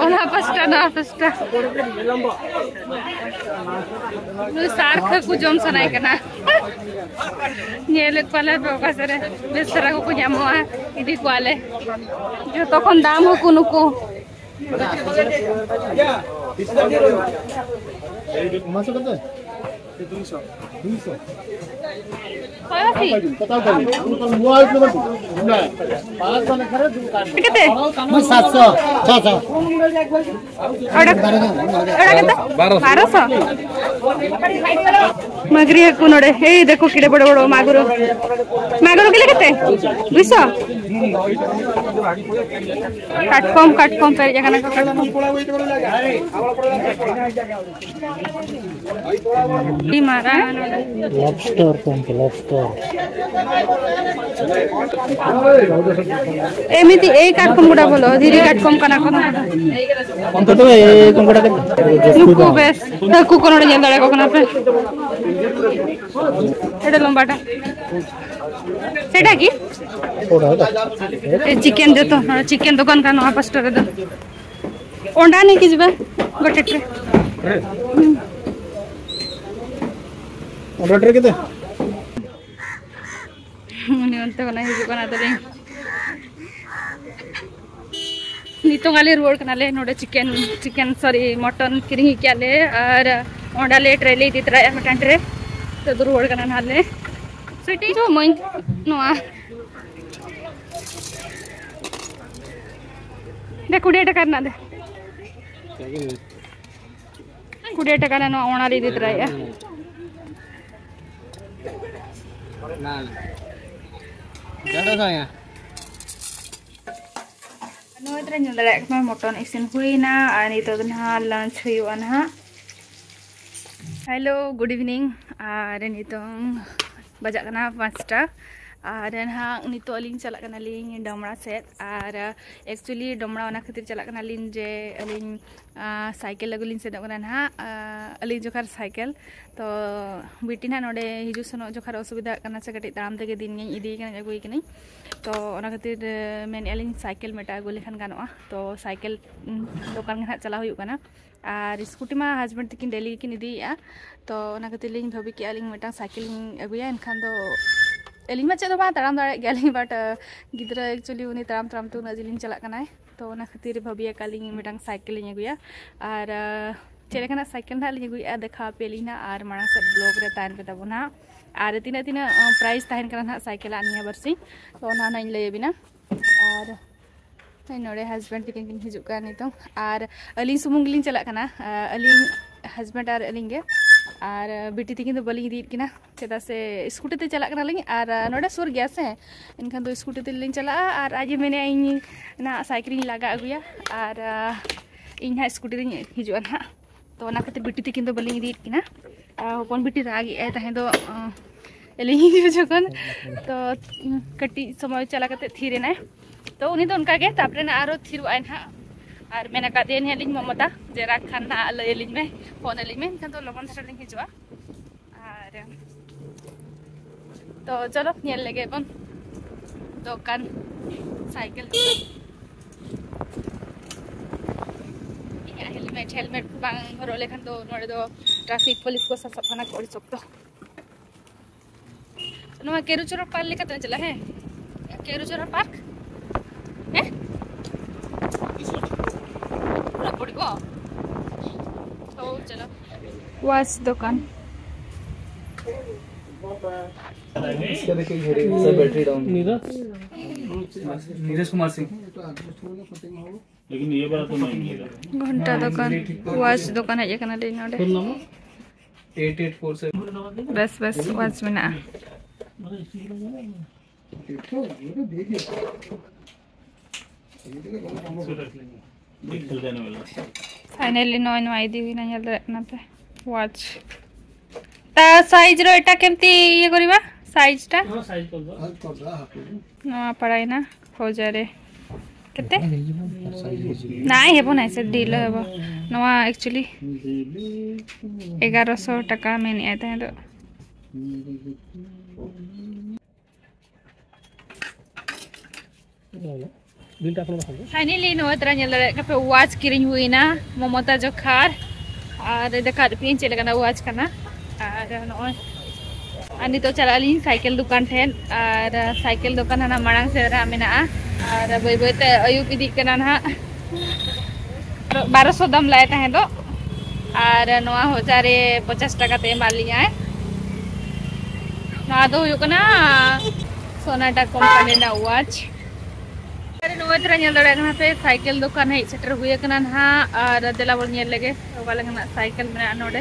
ᱚᱱᱟ ᱯᱟᱥᱴᱟ, ᱱᱚᱣᱟ ᱯᱟᱥᱴᱟ᱾ ᱱᱩᱭ ᱥᱟᱨᱠ ᱦᱟᱹᱠᱩ ᱡᱚᱢ ᱥᱟᱱᱟᱭᱮ ᱠᱟᱱᱟ᱾ ᱧᱮᱞᱮᱫ ᱠᱚᱣᱟᱞᱮ ᱦᱟᱯᱮ ᱚᱠᱟ ᱥᱮᱫ ᱨᱮ ᱵᱮᱥ ᱫᱷᱟᱨᱟ ᱠᱚᱠᱚ ᱧᱟᱢᱚᱜᱼᱟ, ᱤᱫᱤ ᱠᱚᱣᱟᱞᱮ᱾ ᱡᱚᱛᱚ ᱠᱷᱚᱱ ᱫᱟᱢ ᱦᱟᱹᱠᱩ ᱱᱩᱠᱩ᱾ ᱢᱟᱥᱮ ᱠᱟᱛᱮ? ᱠᱟᱛᱮ? ᱢᱚᱡᱽ ᱥᱟᱛᱥᱚ, ᱪᱷᱚᱥᱚ᱾ ᱚᱰᱮ, ᱚᱰᱮ ᱠᱟᱛᱮ? ᱵᱟᱨᱚᱥᱚ᱾ ᱵᱟᱨᱚᱥᱚ? ᱢᱟᱜᱽᱨᱤ ᱦᱟᱹᱠᱩ ᱱᱚᱰᱮ᱾ ᱮᱭ ᱫᱮᱠᱷᱚ ᱠᱤᱰᱮ ᱵᱚᱲᱚ ᱵᱚᱲᱚ ᱢᱟᱜᱩᱨ᱾ ᱢᱟᱜᱩᱨ ᱜᱮᱞᱮ ᱠᱟᱛᱮ? ᱫᱩᱭᱥᱚ? ᱠᱟᱴᱠᱚᱢ, ᱠᱟᱴᱠᱚᱢ ᱯᱮᱨᱮᱡ ᱟᱠᱟᱱᱟ ᱠᱚ, ᱠᱟᱴᱠᱚᱢ᱾ ᱟᱹᱰᱤ ᱢᱟᱨᱟᱝ᱾ ᱞᱚᱵᱥᱴᱟᱨ ᱠᱚ ᱢᱮᱛᱟᱜᱼᱟ, ᱞᱚᱵᱥᱴᱟᱨ᱾ ᱮᱢᱱᱤ ᱮᱭ ᱠᱟᱴᱠᱚᱢ ᱜᱚᱰᱟ ᱵᱚᱞᱚ, ᱫᱷᱤᱨᱤ ᱠᱟᱴᱠᱚᱢ ᱠᱟᱱᱟ ᱠᱚ᱾ ᱚᱱᱛᱮ ᱫᱚ ᱮᱭ ᱠᱚᱢ ᱜᱚᱰᱟ ᱠᱟᱱᱟ᱾ ᱱᱩᱠᱩ ᱵᱮᱥ, ᱦᱟᱹᱠᱩ ᱠᱚ ᱱᱚᱰᱮ ᱧᱮᱞ ᱫᱟᱲᱮᱭᱟᱠᱚ ᱠᱟᱱᱟ ᱯᱮ᱾ ᱮᱰᱮ ᱞᱚᱢᱵᱟᱴᱟ᱾ ᱥᱮᱴᱟ ᱜᱮ? ᱮ, ᱪᱤᱠᱮᱱ ᱡᱚᱛᱚ, ᱦᱮᱸ, ᱪᱤᱠᱮᱱ ᱫᱚᱠᱟᱱ ᱠᱟᱱᱟ ᱱᱚᱣᱟ ᱯᱟᱥᱴᱟ ᱨᱮᱫᱚ᱾ ᱚᱸᱰᱟ ᱱᱤ ᱠᱤ ᱡᱤᱵᱟ? ᱜᱚᱴᱮ ᱴᱨᱮ᱾ ᱚᱸᱰᱟ ᱴᱨᱮ ᱠᱮᱫᱟ? ᱩᱱᱤ ᱚᱱᱛᱮ ᱠᱷᱚᱱᱟᱜ ᱦᱤᱡᱩᱜ ᱠᱟᱱᱟ, ᱟᱫᱚᱞᱤᱧ ᱱᱤᱛᱚᱝ ᱟᱞᱮ ᱨᱩᱣᱟᱹᱲ ᱠᱟᱱᱟᱞᱮ᱾ ᱱᱚᱰᱮ ᱪᱤᱠᱮᱱ, ᱪᱤᱠᱮᱱ, ᱥᱚᱨᱤ, ᱢᱚᱴᱚᱱ ᱠᱤᱨᱤᱧ ᱠᱮᱜᱼᱟ ᱞᱮ ᱟᱨ ᱚᱸᱰᱮ ᱞᱮ ᱴᱨᱮ ᱞᱮ ᱤᱫᱤ ᱛᱚᱨᱟᱭᱟ ᱢᱤᱫᱴᱟᱝ ᱴᱨᱮ᱾ ᱱᱤᱛᱚᱜ ᱫᱚ ᱨᱩᱣᱟᱹᱲ ᱠᱟᱱᱟ ᱱᱟᱦᱟᱜ ᱞᱮ᱾ ᱥᱩᱭᱴᱤ, ᱡᱚᱢᱟᱹᱧ ᱱᱚᱣᱟ᱾ ᱫᱮ, ᱠᱩᱲᱤ ᱴᱟᱠᱟ ᱨᱮᱱᱟᱜ ᱫᱮ᱾ ᱠᱩᱲᱤ ᱴᱟᱠᱟ ᱨᱮᱱᱟᱜ ᱱᱚᱣᱟ ᱚᱱᱟ ᱞᱮ ᱤᱫᱤ ᱛᱚᱨᱟᱭᱮᱜᱼᱟ᱾ ᱱᱚᱜᱼᱚᱭ ᱛᱚᱨᱟ ᱧᱮᱞ ᱫᱟᱲᱮᱭᱟᱜ ᱠᱟᱱᱟ, ᱢᱚᱴᱚᱱ ᱤᱥᱤᱱ ᱦᱩᱭᱱᱟ ᱟᱨ ᱱᱤᱛᱚᱜ ᱫᱚ ᱱᱟᱦᱟᱜ ᱞᱟᱧᱪ ᱦᱩᱭᱩᱜᱼᱟ ᱱᱟᱦᱟᱜ᱾ Hello, good ᱤᱵᱷᱤᱱᱤᱝ᱾ ᱟᱨ ᱱᱤᱛᱚᱝ ᱵᱟᱡᱟᱜ ᱠᱟᱱᱟ ᱯᱟᱸᱪᱴᱟ᱾ ᱟᱨ ᱱᱟᱦᱟᱜ ᱱᱤᱛᱚᱜ ᱟᱹᱞᱤᱧ ᱪᱟᱞᱟᱜ ᱠᱟᱱᱟᱞᱤᱧ ᱰᱚᱢᱲᱟ ᱥᱮᱫ᱾ ᱟᱨ actually ᱰᱚᱢᱲᱟ ᱚᱱᱟ ᱠᱷᱟᱹᱛᱤᱨ ᱪᱟᱞᱟᱜ ᱠᱟᱱᱟᱞᱤᱧ ᱡᱮ ᱟᱹᱞᱤᱧ, ᱟᱸ, ᱥᱟᱭᱠᱮᱞ ᱟᱹᱜᱩ ᱞᱤᱧ ᱥᱮᱱᱚᱜ ᱠᱟᱱᱟ ᱱᱟᱦᱟᱜ, ᱟᱸ, ᱟᱹᱞᱤᱧ ᱡᱚᱠᱷᱟᱨ ᱥᱟᱭᱠᱮᱞ᱾ ᱛᱚ ᱵᱤᱴᱤ ᱱᱟᱦᱟᱜ ᱱᱚᱰᱮ ᱦᱤᱡᱩᱜ ᱥᱮᱱᱚᱜ ᱡᱚᱠᱷᱟᱨ ᱚᱥᱩᱵᱤᱫᱷᱟᱜ ᱠᱟᱱᱟ ᱥᱮ ᱠᱟᱹᱴᱤᱡ ᱛᱟᱲᱟᱢ ᱛᱮᱜᱮ ᱫᱤᱱ ᱜᱮᱧ ᱤᱫᱤᱭᱮ ᱠᱟᱹᱱᱟᱹᱧ, ᱟᱹᱜᱩᱭᱮ ᱠᱟᱹᱱᱟᱹᱧ᱾ ᱛᱚ ᱚᱱᱟ ᱠᱷᱟᱹᱛᱤᱨ, ᱮ, ᱢᱮᱱᱮᱫᱼᱟ ᱞᱤᱧ ᱥᱟᱭᱠᱮᱞ ᱢᱤᱫᱴᱟᱝ ᱟᱹᱜᱩ ᱞᱮᱠᱷᱟᱱ ᱜᱟᱱᱚᱜᱼᱟ᱾ ᱛᱚ ᱥᱟᱭᱠᱮᱞ, ᱩᱸ, ᱫᱚᱠᱟᱱ ᱜᱮ ᱱᱟᱦᱟᱜ ᱪᱟᱞᱟᱣ ᱦᱩᱭᱩᱜ ᱠᱟᱱᱟ᱾ ᱟᱨ ᱥᱠᱩᱴᱤ ᱢᱟ ᱦᱟᱡᱵᱮᱱᱰ ᱛᱟᱹᱠᱤᱱ ᱰᱮᱞᱤ ᱜᱮᱠᱤᱱ ᱤᱫᱤᱭᱮᱫᱼᱟ᱾ ᱛᱚ ᱚᱱᱟ ᱠᱷᱟᱹᱛᱤᱨ ᱞᱤᱧ ᱵᱷᱟᱹᱵᱤ ᱠᱮᱜᱼᱟ ᱞᱤᱧ ᱢᱤᱫᱴᱟᱝ ᱥᱟᱭᱠᱮᱞ ᱞᱤᱧ ᱟᱹᱜᱩᱭᱟ, ᱮᱱᱠᱷᱟᱱ ᱫᱚ ᱟᱹᱞᱤᱧ ᱢᱟ ᱪᱮᱫ ᱦᱚᱸ ᱵᱟᱝ ᱛᱟᱲᱟᱢ ᱫᱟᱲᱮᱭᱟᱜ ᱜᱮᱭᱟᱞᱤᱧ, but, ᱟᱸ, ᱜᱤᱫᱽᱨᱟᱹ actually ᱩᱱᱤ ᱛᱟᱲᱟᱢ ᱛᱟᱲᱟᱢ ᱛᱮ ᱩᱱᱟᱹᱜ ᱡᱤᱞᱤᱧ ᱪᱟᱞᱟᱜ ᱠᱟᱱᱟᱭ᱾ ᱛᱚ ᱚᱱᱟ ᱠᱷᱟᱹᱛᱤᱨ ᱵᱷᱟᱹᱵᱤ ᱟᱠᱟᱫ ᱞᱤᱧ ᱢᱤᱫᱴᱟᱝ ᱥᱟᱭᱠᱮᱞ ᱞᱤᱧ ᱟᱹᱜᱩᱭᱟ᱾ ᱟᱨ, ᱟᱸ, ᱪᱮᱫ ᱞᱮᱠᱟᱱᱟᱜ ᱥᱟᱭᱠᱮᱞ ᱱᱟᱦᱟᱜ ᱞᱤᱧ ᱟᱹᱜᱩᱭᱮᱫᱼᱟ, ᱫᱮᱠᱷᱟᱣ ᱟᱯᱮᱭᱟᱞᱤᱧ ᱱᱟᱦᱟᱜ, ᱟᱨ ᱢᱟᱲᱟᱝ ᱥᱮᱫ ᱵᱞᱚᱜ ᱨᱮ ᱛᱟᱦᱮᱱ ᱯᱮ ᱛᱟᱵᱚᱱ ᱱᱟᱦᱟᱜ᱾ ᱟᱨ ᱛᱤᱱᱟᱹᱜ ᱛᱤᱱᱟᱹᱜ ᱯᱨᱟᱭᱤᱥ ᱛᱟᱦᱮᱱ ᱠᱟᱱᱟ ᱱᱟᱦᱟᱜ ᱥᱟᱭᱠᱮᱞᱟᱜ ᱱᱤᱭᱟᱹ ᱵᱟᱨᱥᱤᱧ, ᱛᱚ ᱚᱱᱟ ᱱᱟᱦᱟᱜ ᱤᱧ ᱞᱟᱹᱭ ᱟᱵᱤᱱᱟ᱾ ᱟᱨ ᱱᱚᱰᱮ ᱦᱟᱥᱵᱮᱱᱰ ᱛᱟᱹᱠᱤᱱ ᱠᱤᱱ ᱦᱤᱡᱩᱜ ᱠᱟᱱᱟ ᱱᱤᱛᱚᱝ, ᱟᱨ ᱟᱹᱞᱤᱧ ᱥᱩᱢᱩᱝ ᱜᱮᱞᱤᱧ ᱪᱟᱞᱟᱜ ᱠᱟᱱᱟ, ᱟᱹᱞᱤᱧ, ᱦᱟᱥᱵᱮᱱᱰ ᱟᱨ ᱟᱹᱞᱤᱧ ᱜᱮ᱾ ᱟᱨ ᱵᱤᱴᱤ ᱛᱟᱹᱠᱤᱱ ᱫᱚ ᱵᱟᱹᱞᱤᱧ ᱤᱫᱤᱭᱮᱫ ᱠᱤᱱᱟ, ᱪᱮᱫᱟᱜ ᱥᱮ ᱥᱠᱩᱴᱤ ᱛᱮ ᱪᱟᱞᱟᱜ ᱠᱟᱱᱟᱞᱤᱧ, ᱟᱨ ᱱᱚᱰᱮ ᱥᱩᱨ ᱜᱮᱭᱟ ᱥᱮ, ᱮᱱᱠᱷᱟᱱ ᱫᱚ ᱥᱠᱩᱴᱤ ᱛᱮᱞᱤᱧ ᱪᱟᱞᱟᱜᱼᱟ᱾ ᱟᱨ ᱟᱡ ᱮ ᱢᱮᱱᱮᱫᱼᱟ ᱤᱧ ᱱᱟᱦᱟᱜ ᱥᱟᱭᱠᱮᱞ ᱤᱧ ᱞᱟᱜᱟ ᱟᱹᱜᱩᱭᱟ, ᱟᱨ ᱤᱧ ᱱᱟᱦᱟᱜ ᱥᱠᱩᱴᱤ ᱛᱮᱧ ᱦᱤᱡᱩᱜᱼᱟ ᱱᱟᱦᱟᱜ᱾ ᱛᱚ ᱚᱱᱟ ᱠᱷᱟᱹᱛᱤᱨ ᱵᱤᱴᱤ ᱛᱟᱹᱠᱤᱱ ᱫᱚ ᱵᱟᱹᱞᱤᱧ ᱤᱫᱤᱭᱮᱫ ᱠᱤᱱᱟ᱾ ᱟᱨ ᱦᱚᱯᱚᱱ ᱵᱤᱴᱤ ᱨᱟᱜ ᱮᱫᱼᱟᱭ ᱛᱟᱦᱮᱸ ᱫᱚ, ᱟᱸ, ᱟᱹᱞᱤᱧ ᱦᱤᱡᱩᱜ ᱡᱚᱠᱷᱚᱱ᱾ ᱛᱚ ᱩᱸ, ᱠᱟᱹᱴᱤᱡ ᱥᱚᱢᱚᱭ ᱪᱟᱞᱟᱣ ᱠᱟᱛᱮ ᱛᱷᱤᱨ ᱮᱱᱟᱭ᱾ ᱛᱚ ᱩᱱᱤ ᱫᱚ ᱚᱱᱠᱟ ᱜᱮ, ᱛᱟᱨᱯᱚᱨᱮ ᱱᱟᱜ ᱟᱨᱚ ᱛᱷᱤᱨᱚᱜ ᱟᱭ ᱱᱟᱦᱟᱜ᱾ ᱟᱨ ᱢᱮᱱ ᱟᱠᱟᱫ ᱫᱮᱭᱟ ᱱᱟᱦᱟᱜ ᱞᱤᱧ ᱢᱚᱢᱚᱛᱟ ᱡᱮ ᱨᱟᱜᱽ ᱠᱷᱟᱱ ᱱᱟᱦᱟᱜ ᱞᱟᱹᱭ ᱟᱹᱞᱤᱧ ᱢᱮ, ᱯᱷᱳᱱ ᱟᱹᱞᱤᱧ ᱢᱮ, ᱮᱱᱠᱷᱟᱱ ᱫᱚ ᱞᱚᱜᱚᱱ ᱫᱷᱟᱨᱟ ᱞᱤᱧ ᱦᱤᱡᱩᱜᱼᱟ᱾ ᱟᱨ ᱛᱚ ᱪᱚᱞᱚ ᱧᱮᱞ ᱞᱮᱜᱮ ᱵᱚᱱ ᱫᱚᱠᱟᱱ, ᱥᱟᱭᱠᱮᱞ ᱫᱚᱠᱟᱱ᱾ ᱤᱧᱟᱹᱜ ᱦᱮᱞᱢᱮᱴ, ᱦᱮᱞᱢᱮᱴ ᱵᱟᱝ ᱦᱚᱨᱚᱜ ᱞᱮᱠᱷᱟᱱ ᱫᱚ ᱱᱚᱰᱮ ᱫᱚ ᱴᱨᱟᱯᱷᱤᱠ ᱯᱩᱞᱤᱥ ᱠᱚ ᱥᱟᱥᱟᱵ ᱠᱟᱱᱟ ᱠᱚ ᱟᱹᱰᱤ ᱥᱚᱠᱛᱚ᱾ ᱱᱚᱣᱟ ᱠᱮᱨᱩᱪᱚᱨᱟ ᱯᱟᱨᱠ ᱞᱮᱠᱟᱛᱮ ᱪᱟᱞᱟᱜ, ᱦᱮᱸ? ᱠᱮᱨᱩᱪᱚᱨᱟ ᱯᱟᱨᱠ? ᱦᱮᱸ? ᱯᱩᱨᱟᱹ ᱯᱚᱲᱤᱵᱚ? ᱦᱳ, ᱪᱟᱞᱟᱣ᱾ ᱣᱟᱪ ᱫᱚᱠᱟᱱ᱾ इसका देखिए, घड़ी, इसका बैटरी डाउन। नीरज? नीरज कुमार सिंह। लेकिन ये वाला तो नहीं मिलेगा। घंटा दुकान, वाच दुकान है, ये कहना लेना। Phone number? Eight eight four seven. बस, बस, वाच में ना। फाइनली ᱱᱚᱜᱼᱚᱭ ᱱᱚᱣᱟ ᱤᱫᱤ ᱦᱩᱭᱱᱟ, ᱧᱮᱞ ᱫᱟᱲᱮᱭᱟᱜ ᱠᱟᱱᱟ ᱯᱮ, ᱣᱟᱪ᱾ ᱛᱟ ᱥᱟᱭᱤᱡ ᱨᱮ ᱮᱴᱟ ᱠᱮᱢᱛᱤ ᱤᱭᱟᱹ ᱠᱚᱨᱤᱵᱟ, ᱥᱟᱭᱤᱡ ᱴᱟ। ᱱᱚᱣᱟ ᱯᱟᱲᱟᱭᱱᱟ ᱦᱚᱡᱟᱨᱮ᱾ ᱠᱮᱛᱮ? ᱱᱟᱭ ᱦᱮᱵᱚ, ᱱᱟᱭ ᱥᱮ ᱰᱤᱞ ᱦᱮᱵᱚ᱾ ᱱᱚᱣᱟ actually ᱮᱜᱟᱨᱚᱥᱚ ᱴᱟᱠᱟ ᱢᱮᱱᱮᱫᱼᱟᱭ ᱛᱟᱦᱮᱸ ᱫᱚ᱾ ᱯᱷᱟᱭᱱᱟᱞᱤ ᱱᱚᱜᱼᱚᱭ ᱛᱚᱨᱟ ᱧᱮᱞ ᱫᱟᱲᱮᱭᱟᱜ ᱠᱟᱱᱟ ᱯᱮ, ᱣᱟᱪ ᱠᱤᱨᱤᱧ ᱦᱩᱭᱱᱟ ᱢᱚᱢᱚᱛᱟ ᱡᱚᱠᱷᱟᱨ᱾ ᱟᱨ ᱫᱮᱠᱷᱟᱣ ᱯᱮᱭᱟᱹᱧ ᱪᱮᱫ ᱞᱮᱠᱟᱱᱟᱜ ᱣᱟᱪ ᱠᱟᱱᱟ᱾ ᱟᱨ ᱱᱚᱜᱼᱚᱭ, ᱟᱨ ᱱᱤᱛᱚᱜ ᱪᱟᱞᱟᱜ ᱟᱹᱞᱤᱧ ᱥᱟᱭᱠᱮᱞ ᱫᱚᱠᱟᱱ ᱴᱷᱮᱱ᱾ ᱟᱨ ᱥᱟᱭᱠᱮᱞ ᱫᱚᱠᱟᱱ ᱦᱟᱱᱟ ᱢᱟᱲᱟᱝ ᱥᱮᱫ ᱨᱮ ᱢᱮᱱᱟᱜᱼᱟ᱾ ᱟᱨ ᱵᱟᱹᱭ ᱵᱟᱹᱭ ᱛᱮ ᱟᱹᱭᱩᱵ ᱤᱫᱤᱜ ᱠᱟᱱᱟ ᱱᱟᱦᱟᱜ᱾ ᱵᱟᱨᱚᱥᱚ ᱫᱟᱢ ᱞᱟᱭ ᱛᱟᱦᱮᱸ ᱫᱚ᱾ ᱟᱨ ᱱᱚᱣᱟ ᱦᱚᱡᱟᱨᱮ ᱯᱚᱪᱟᱥ ᱴᱟᱠᱟ ᱛᱮ ᱮᱢᱟᱫ ᱞᱤᱧᱟᱭ᱾ ᱱᱚᱣᱟ ᱫᱚ ᱦᱩᱭᱩᱜ ᱠᱟᱱᱟ ᱥᱳᱱᱟᱴᱟ ᱠᱳᱢᱯᱟᱱᱤ ᱨᱮᱱᱟᱜ ᱣᱟᱪ᱾ ᱟᱨ ᱱᱚᱜᱼᱚᱭ ᱛᱚᱨᱟ ᱧᱮᱞ ᱫᱟᱲᱮᱭᱟᱜ ᱠᱟᱱᱟ ᱯᱮ, ᱥᱟᱭᱠᱮᱞ ᱫᱚᱠᱟᱱ ᱦᱮᱡ ᱥᱮᱴᱮᱨ ᱦᱩᱭ ᱟᱠᱟᱱᱟ ᱱᱟᱦᱟᱜ᱾ ᱟᱨ ᱫᱮᱞᱟ ᱵᱚᱱ ᱧᱮᱞ ᱞᱮᱜᱮ ᱚᱠᱟ ᱞᱮᱠᱟᱱᱟᱜ ᱥᱟᱭᱠᱮᱞ ᱢᱮᱱᱟᱜᱼᱟ ᱱᱚᱰᱮ᱾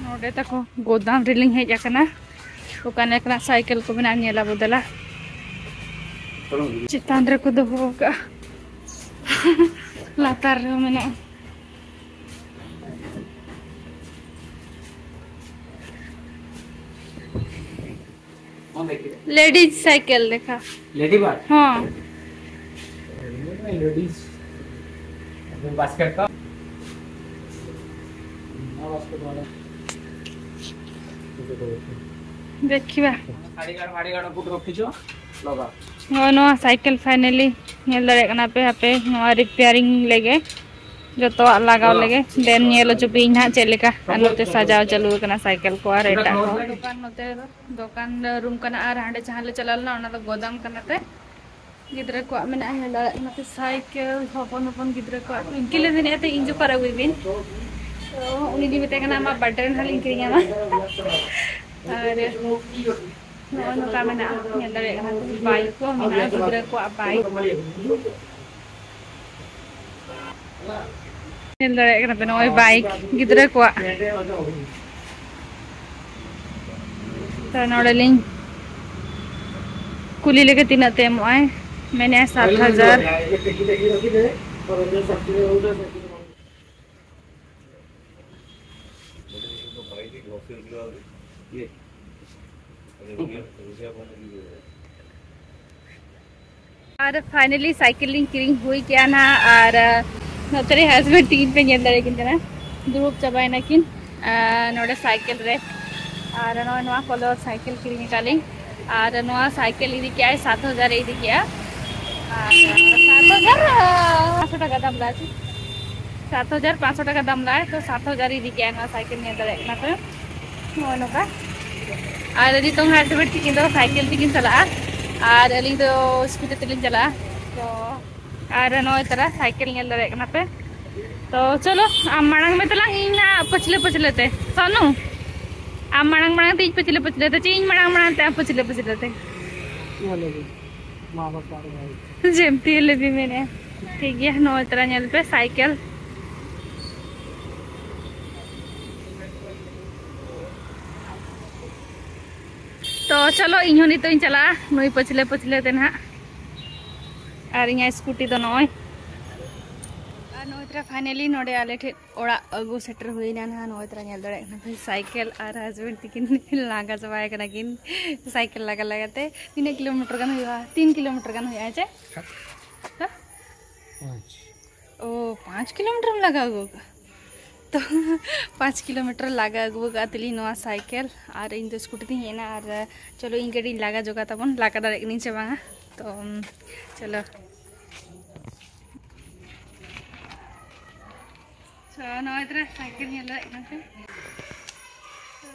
ᱱᱚᱰᱮ ᱛᱟᱠᱚ ᱜᱳᱫᱟᱢ ᱨᱮᱞᱤᱧ ᱦᱮᱡ ᱟᱠᱟᱱᱟ᱾ ᱚᱠᱟ ᱞᱮᱠᱟᱱᱟᱜ ᱥᱟᱭᱠᱮᱞ ᱠᱚ ᱢᱮᱱᱟᱜᱼᱟ ᱧᱮᱞ ᱟᱵᱚ ᱫᱮᱞᱟ᱾ ᱪᱮᱛᱟᱱ ᱨᱮᱠᱚ ᱫᱚᱦᱚ ᱟᱠᱟᱫᱼᱟ᱾ ᱞᱟᱛᱟᱨ ᱨᱮᱦᱚᱸ ᱢᱮᱱᱟᱜᱼᱟ᱾ ᱞᱮᱰᱤᱡ ᱥᱟᱭᱠᱮᱞ ᱞᱮᱠᱟ᱾ Lady bird? ᱦᱚᱸ᱾ ᱞᱮᱰᱤᱡ ᱵᱟᱥᱠᱮᱴ ᱠᱚ᱾ ᱫᱮᱠᱷᱤᱵᱟ᱾ ᱱᱚᱜᱼᱚᱭ ᱱᱚᱣᱟ ᱥᱟᱭᱠᱮᱞ ᱯᱷᱟᱭᱱᱟᱞᱤ ᱧᱮᱞ ᱫᱟᱲᱮᱭᱟᱜ ᱠᱟᱱᱟ ᱯᱮ, ᱦᱟᱯᱮ ᱱᱚᱣᱟ ᱨᱤᱯᱮᱭᱟᱨᱤᱝ ᱞᱮᱜᱮ, ᱡᱚᱛᱚᱣᱟᱜ ᱞᱟᱜᱟᱣ ᱞᱮᱜᱮ, ᱫᱮᱱ ᱧᱮᱞ ᱦᱚᱪᱚ ᱯᱮᱭᱟᱹᱧ ᱦᱟᱸᱜ ᱪᱮᱫ ᱞᱮᱠᱟ᱾ ᱟᱨ ᱱᱚᱛᱮ ᱥᱟᱡᱟᱣ ᱪᱟᱹᱞᱩ ᱟᱠᱟᱱᱟ ᱥᱟᱭᱠᱮᱞ ᱠᱚ ᱟᱨ ᱮᱴᱟᱜ ᱠᱚ᱾ ᱫᱚᱠᱟᱱ ᱱᱚᱛᱮ ᱫᱚ ᱫᱚᱠᱟᱱ ᱨᱩᱢ ᱠᱟᱱᱟ, ᱟᱨ ᱦᱟᱸᱰᱮ ᱡᱟᱦᱟᱸ ᱞᱮ ᱪᱟᱞᱟᱣ ᱞᱮᱱᱟ ᱚᱱᱟ ᱫᱚ ᱜᱚᱫᱟᱢ ᱠᱟᱱᱟ ᱛᱮ᱾ ᱜᱤᱫᱽᱨᱟᱹ ᱠᱚᱣᱟᱜ ᱢᱮᱱᱟᱜᱼᱟ, ᱧᱮᱞ ᱫᱟᱲᱮᱭᱟᱜ ᱠᱟᱱᱟ ᱯᱮ ᱥᱟᱭᱠᱮᱞ, ᱦᱚᱯᱚᱱ ᱦᱚᱯᱚᱱ ᱜᱤᱫᱽᱨᱟᱹ ᱠᱚᱣᱟᱜ᱾ ᱯᱤᱝᱠᱤ ᱞᱮ ᱢᱮᱱᱮᱫᱼᱟ ᱛᱚ ᱤᱧ ᱡᱚᱠᱷᱚᱱ ᱟᱹᱜᱩᱭ ᱵᱤᱱ, ᱛᱚ ᱩᱱᱤ ᱞᱤᱧ ᱢᱮᱛᱟᱭ ᱠᱟᱱᱟ ᱟᱢᱟᱜ ᱵᱟᱨᱛᱷᱰᱮ ᱨᱮ ᱱᱟᱦᱟᱜ ᱞᱤᱧ ᱠᱤᱨᱤᱧ ᱟᱢᱟ᱾ ᱟᱨ ᱱᱚᱜᱼᱚᱭ ᱱᱚᱝᱠᱟ ᱢᱮᱱᱟᱜᱼᱟ, ᱧᱮᱞ ᱫᱟᱲᱮᱭᱟᱜ ᱠᱟᱱᱟ ᱯᱮ ᱵᱟᱭᱤᱠ ᱠᱚ ᱢᱮᱱᱟᱜᱼᱟ, ᱜᱤᱫᱽᱨᱟᱹ ᱠᱚᱣᱟᱜ ᱵᱟᱭᱤᱠ᱾ ᱧᱮᱞ ᱫᱟᱲᱮᱭᱟᱜ ᱠᱟᱱᱟ ᱯᱮ ᱱᱚᱜᱼᱚᱭ ᱵᱟᱭᱤᱠ ᱜᱤᱫᱽᱨᱟᱹ ᱠᱚᱣᱟᱜ᱾ ᱛᱚ ᱱᱚᱰᱮ ᱞᱤᱧ ᱠᱩᱞᱤ ᱞᱮᱜᱮ ᱛᱤᱱᱟᱹᱜ ᱛᱮ ᱮᱢᱚᱜᱼᱟᱭ, ᱢᱮᱱᱮᱫᱼᱟᱭ ᱥᱟᱛ ᱦᱟᱡᱟᱨ᱾ ᱟᱨ ᱯᱷᱟᱭᱱᱟᱞᱤ ᱥᱟᱭᱠᱮᱞ ᱞᱤᱧ ᱠᱤᱨᱤᱧ ᱦᱩᱭ ᱠᱮᱜᱼᱟ ᱱᱟᱦᱟᱜ᱾ ᱟᱨ ᱱᱚᱛᱮ ᱨᱮ ᱦᱟᱥᱵᱮᱱᱰ ᱛᱤᱠᱤᱱ ᱯᱮ ᱧᱮᱞ ᱫᱟᱲᱮᱭᱟᱠᱤᱱ ᱠᱟᱱᱟ, ᱫᱩᱲᱩᱵ ᱪᱟᱵᱟᱭᱮᱱᱟᱠᱤᱱ ᱟᱨ ᱱᱚᱰᱮ ᱥᱟᱭᱠᱮᱞ ᱨᱮ᱾ ᱟᱨ ᱱᱚᱜᱼᱚᱭ ᱱᱚᱣᱟ ᱠᱚᱞᱚᱨ ᱥᱟᱭᱠᱮᱞ ᱠᱤᱨᱤᱧ ᱟᱠᱟᱫ ᱞᱤᱧ᱾ ᱟᱨ ᱱᱚᱣᱟ ᱥᱟᱭᱠᱮᱞ ᱤᱫᱤ ᱠᱮᱜᱼᱟᱭ ᱥᱟᱛ ᱦᱟᱡᱟᱨ ᱮ ᱤᱫᱤ ᱠᱮᱜᱼᱟ᱾ ᱟᱨ ᱥᱟᱛ ᱦᱟᱡᱟᱨ ᱯᱟᱸᱪᱥᱚ ᱴᱟᱠᱟ ᱫᱟᱢ ᱞᱟᱜᱼᱟ᱾ ᱥᱟᱛ ᱦᱟᱡᱟᱨ ᱯᱟᱸᱪᱥᱚ ᱴᱟᱠᱟ ᱫᱟᱢ ᱞᱟᱜᱼᱟ, ᱛᱚ ᱥᱟᱛ ᱦᱟᱡᱟᱨ ᱤᱫᱤ ᱠᱮᱜᱼᱟ ᱱᱚᱣᱟ ᱥᱟᱭᱠᱮᱞ, ᱧᱮᱞ ᱫᱟᱲᱮᱭᱟᱜ ᱠᱟᱱᱟ ᱯᱮ᱾ ᱱᱚᱜᱼᱚᱭ ᱱᱚᱝᱠᱟ᱾ ᱟᱨ ᱱᱤᱛᱚᱝ ᱦᱟᱸᱜ ᱛᱚᱵᱮ ᱛᱤᱠᱤᱱ ᱫᱚ ᱥᱟᱭᱠᱮᱞ ᱛᱮᱠᱤᱱ ᱪᱟᱞᱟᱜᱼᱟ, ᱟᱨ ᱟᱹᱞᱤᱧ ᱫᱚ ᱥᱠᱩᱴᱤ ᱛᱮᱞᱤᱧ ᱪᱟᱞᱟᱜᱼᱟ᱾ ᱛᱚ ᱟᱨ ᱱᱚᱜᱼᱚᱭ ᱛᱟᱨᱟ ᱥᱟᱭᱠᱮᱞ ᱧᱮᱞ ᱫᱟᱲᱮᱭᱟᱜ ᱠᱟᱱᱟ ᱯᱮ᱾ ᱛᱚ ᱪᱚᱞᱚ, ᱟᱢ ᱢᱟᱲᱟᱝ ᱢᱮ ᱛᱟᱞᱟᱝ, ᱤᱧ ᱱᱟᱜ ᱯᱟᱹᱪᱷᱞᱟᱹ ᱯᱟᱹᱪᱷᱞᱟᱹ ᱛᱮ᱾ ᱥᱟᱱᱩ, ᱟᱢ ᱢᱟᱲᱟᱝ ᱢᱟᱲᱟᱝ ᱛᱮ, ᱤᱧ ᱯᱟᱹᱪᱷᱞᱟᱹ ᱯᱟᱹᱪᱷᱞᱟᱹ ᱛᱮ, ᱪᱮ ᱤᱧ ᱢᱟᱲᱟᱝ ᱢᱟᱲᱟᱝ ᱛᱮ, ᱟᱢ ᱯᱟᱹᱪᱷᱞᱟᱹ ᱯᱟᱹᱪᱷᱞᱟᱹ ᱛᱮ? ᱢᱟ ᱞᱟᱹᱭ ᱵᱤᱱ, ᱢᱟ ᱵᱟᱯᱞᱟ ᱨᱮ᱾ ᱡᱮᱢᱛᱤ ᱞᱮᱵᱤ ᱢᱮᱱᱮ᱾ ᱴᱷᱤᱠ ᱜᱮᱭᱟ, ᱱᱚᱜᱼᱚᱭ ᱛᱚᱨᱟ ᱧᱮᱞ ᱯᱮ ᱥᱟᱭᱠᱮᱞ᱾ ᱛᱚ ᱪᱚᱞᱚ, ᱤᱧ ᱦᱚᱸ ᱱᱤᱛᱚᱜ ᱤᱧ ᱪᱟᱞᱟᱜᱼᱟ ᱱᱩᱭ ᱯᱟᱹᱪᱷᱞᱟᱹ ᱯᱟᱹᱪᱷᱞᱟᱹ ᱛᱮ ᱱᱟᱦᱟᱜ᱾ ᱟᱨ ᱤᱧᱟᱹᱜ ᱥᱠᱩᱴᱤ ᱫᱚ ᱱᱚᱜᱼᱚᱭ᱾ ᱟᱨ ᱱᱚᱜᱼᱚᱭ ᱛᱚᱨᱟ finally ᱱᱚᱰᱮ ᱟᱞᱮ ᱴᱷᱮᱱ ᱚᱲᱟᱜ ᱟᱹᱜᱩ ᱥᱮᱴᱮᱨ ᱦᱩᱭᱱᱟ ᱱᱟᱦᱟᱜ᱾ ᱱᱚᱜᱼᱚᱭ ᱛᱚᱨᱟ ᱧᱮᱞ ᱫᱟᱲᱮᱭᱟᱜ ᱠᱟᱱᱟ ᱯᱮ, ᱥᱟᱭᱠᱮᱞ ᱟᱨ husband ᱛᱤᱠᱤᱱ ᱞᱟᱸᱜᱟ ᱪᱟᱵᱟᱭ ᱠᱟᱱᱟ ᱠᱤᱱ ᱥᱟᱭᱠᱮᱞ ᱞᱟᱜᱟ ᱞᱟᱜᱟ ᱛᱮ᱾ ᱛᱤᱱᱟᱹᱜ ᱠᱤᱞᱳᱢᱤᱴᱟᱨ ᱜᱟᱱ ᱦᱩᱭᱩᱜᱼᱟ? ᱛᱤᱱ ᱠᱤᱞᱳᱢᱤᱴᱟᱨ ᱜᱟᱱ ᱦᱩᱭᱩᱜᱼᱟ ᱪᱮ? ᱦᱮᱸ? ᱯᱟᱸᱪ᱾ ᱳ, ᱯᱟᱸᱪ ᱠᱤᱞᱳᱢᱤᱴᱟᱨ ᱮᱢ ᱞᱟᱜᱟ ᱟᱹᱜᱩ ᱟᱠᱟᱫᱟ? ᱛᱚ ᱯᱟᱸᱪ ᱠᱤᱞᱳᱢᱤᱴᱟᱨ ᱞᱟᱜᱟ ᱟᱹᱜᱩ ᱟᱠᱟᱫ ᱛᱟᱹᱞᱤᱧ ᱱᱚᱣᱟ ᱥᱟᱭᱠᱮᱞ, ᱟᱨ ᱤᱧ ᱫᱚ ᱥᱠᱩᱴᱤ ᱛᱤᱧ ᱦᱮᱡ ᱮᱱᱟ᱾ ᱟᱨ ᱪᱚᱞᱚ, ᱤᱧ ᱠᱟᱹᱴᱤᱡ ᱞᱟᱜᱟ ᱡᱚᱜᱟ ᱛᱟᱵᱚᱱ, ᱞᱟᱜᱟ ᱫᱟᱲᱮᱭᱟᱜ ᱠᱟᱹᱱᱟᱹᱧ ᱥᱮ ᱵᱟᱝᱟ᱾ ᱛᱚ ᱪᱚᱞᱚ᱾ ᱛᱚ ᱱᱚᱜᱼᱚᱭ ᱛᱚᱨᱟ ᱥᱟᱭᱠᱮᱞ ᱧᱮᱞ ᱫᱟᱲᱮᱭᱟᱜ ᱠᱟᱱᱟ ᱯᱮ᱾ ᱛᱚ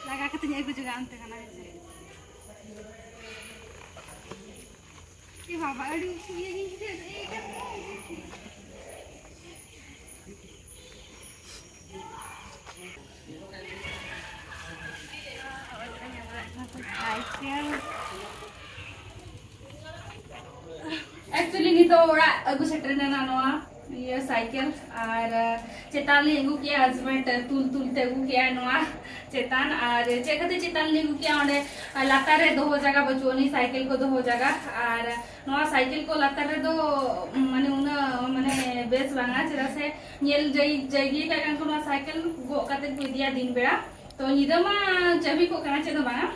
ᱞᱟᱜᱟ ᱠᱟᱛᱮᱧ ᱟᱹᱜᱩ ᱡᱚᱜᱟ ᱚᱱᱛᱮ ᱠᱷᱚᱱᱟᱜ, ᱦᱮᱸ ᱥᱮ᱾ ᱮ ᱵᱟᱵᱟ, ᱟᱹᱰᱤ ᱤᱭᱟᱹ ᱜᱤᱧ ᱵᱩᱡᱷᱟᱹᱣ ᱮᱫᱟ, ᱮ ᱠᱟᱱᱟ᱾ ᱥᱟᱭᱠᱮᱞ᱾ Actually, ᱱᱤᱛᱚᱜ ᱚᱲᱟᱜ ᱟᱹᱜᱩ ᱥᱮᱴᱮᱨ ᱮᱱᱟ ᱱᱚᱣᱟ ᱤᱭᱟᱹ ᱥᱟᱭᱠᱮᱞ, ᱟᱨ ᱪᱮᱛᱟᱱ ᱞᱤᱧ ᱟᱹᱜᱩ ᱠᱮᱜᱼᱟ, husband ᱛᱩᱞ ᱛᱩᱞ ᱛᱮ ᱟᱹᱜᱩ ᱠᱮᱜᱼᱟ ᱱᱚᱣᱟ ᱪᱮᱛᱟᱱ᱾ ᱟᱨ ᱪᱮᱫ ᱠᱷᱟᱹᱛᱤᱨ ᱪᱮᱛᱟᱱ ᱞᱤᱧ ᱟᱹᱜᱩ ᱠᱮᱜᱼᱟ, ᱚᱸᱰᱮ ᱞᱟᱛᱟᱨ ᱨᱮ ᱫᱚᱦᱚ ᱡᱟᱭᱜᱟ ᱵᱟᱹᱪᱩᱜ ᱟᱹᱱᱤᱡ, ᱥᱟᱭᱠᱮᱞ ᱠᱚ ᱫᱚᱦᱚ ᱡᱟᱭᱜᱟ᱾ ᱟᱨ ᱱᱚᱣᱟ ᱥᱟᱭᱠᱮᱞ ᱠᱚ ᱞᱟᱛᱟᱨ ᱨᱮᱫᱚ ᱢᱟᱱᱮ ᱩᱱᱟᱹᱜ ᱢᱟᱱᱮ ᱵᱮᱥ ᱵᱟᱝᱟ, ᱪᱮᱫᱟᱜ ᱥᱮ ᱧᱮᱞ ᱡᱟᱭ-, ᱡᱟᱭᱜᱤ ᱠᱟᱜ ᱠᱟᱱ ᱠᱚ ᱱᱚᱣᱟ ᱥᱟᱭᱠᱮᱞ ᱜᱚᱜ ᱠᱟᱛᱮ ᱠᱚ ᱤᱫᱤᱭᱟ ᱫᱤᱱ ᱵᱮᱲᱟ᱾ ᱛᱚ ᱧᱤᱫᱟᱹ ᱢᱟ ᱪᱟᱹᱵᱤ ᱠᱚᱜ ᱠᱟᱱᱟ, ᱪᱮᱫ ᱦᱚᱸ ᱵᱟᱝᱟ,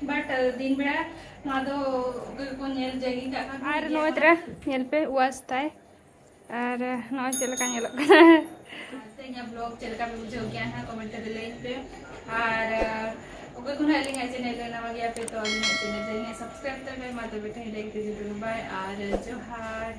but ᱫᱤᱱ ᱵᱮᱲᱟ ᱱᱚᱣᱟ ᱫᱚ ᱚᱠᱚᱭ ᱠᱚ ᱧᱮᱞ ᱡᱟᱭᱜᱤ ᱠᱟᱜ ᱠᱟᱱ ᱠᱚ ᱟᱨ ᱤᱫᱤᱭᱟ ᱱᱚᱜᱼᱚᱭ ᱠᱚ᱾ ᱛᱚᱨᱟ ᱧᱮᱞ ᱯᱮ, ᱣᱟᱥ ᱛᱟᱭ᱾ ᱟᱨ ᱱᱚᱜᱼᱚᱭ ᱪᱮᱫ ᱞᱮᱠᱟ ᱧᱮᱞᱚᱜ ᱠᱟᱱᱟ᱾ ᱟᱨ ᱛᱮᱦᱮᱧᱟᱜ vlog ᱪᱮᱫ ᱞᱮᱠᱟ ᱯᱮ ᱵᱩᱡᱷᱟᱹᱣ ᱠᱮᱜᱼᱟ ᱱᱟᱦᱟᱜ comment ᱨᱮ ᱞᱟᱹᱭ ᱯᱮ᱾ ᱟᱨ ᱚᱠᱚᱭ ᱠᱚ ᱱᱟᱦᱟᱜ ᱟᱹᱞᱤᱧᱟᱜ channel ᱨᱮ ᱱᱟᱣᱟ ᱜᱮᱭᱟ ᱯᱮ, ᱛᱚ ᱟᱹᱞᱤᱧᱟᱜ channel ᱨᱮ ᱱᱟᱦᱟᱜ subscribe ᱛᱟᱵᱮᱱ᱾ ᱢᱟ ᱛᱚᱵᱮ ᱛᱮᱦᱮᱧ ᱞᱟᱹᱜᱤᱫ ᱛᱮ ᱡᱚᱛᱚ ᱜᱮ bye ᱟᱨ ᱡᱚᱦᱟᱨ᱾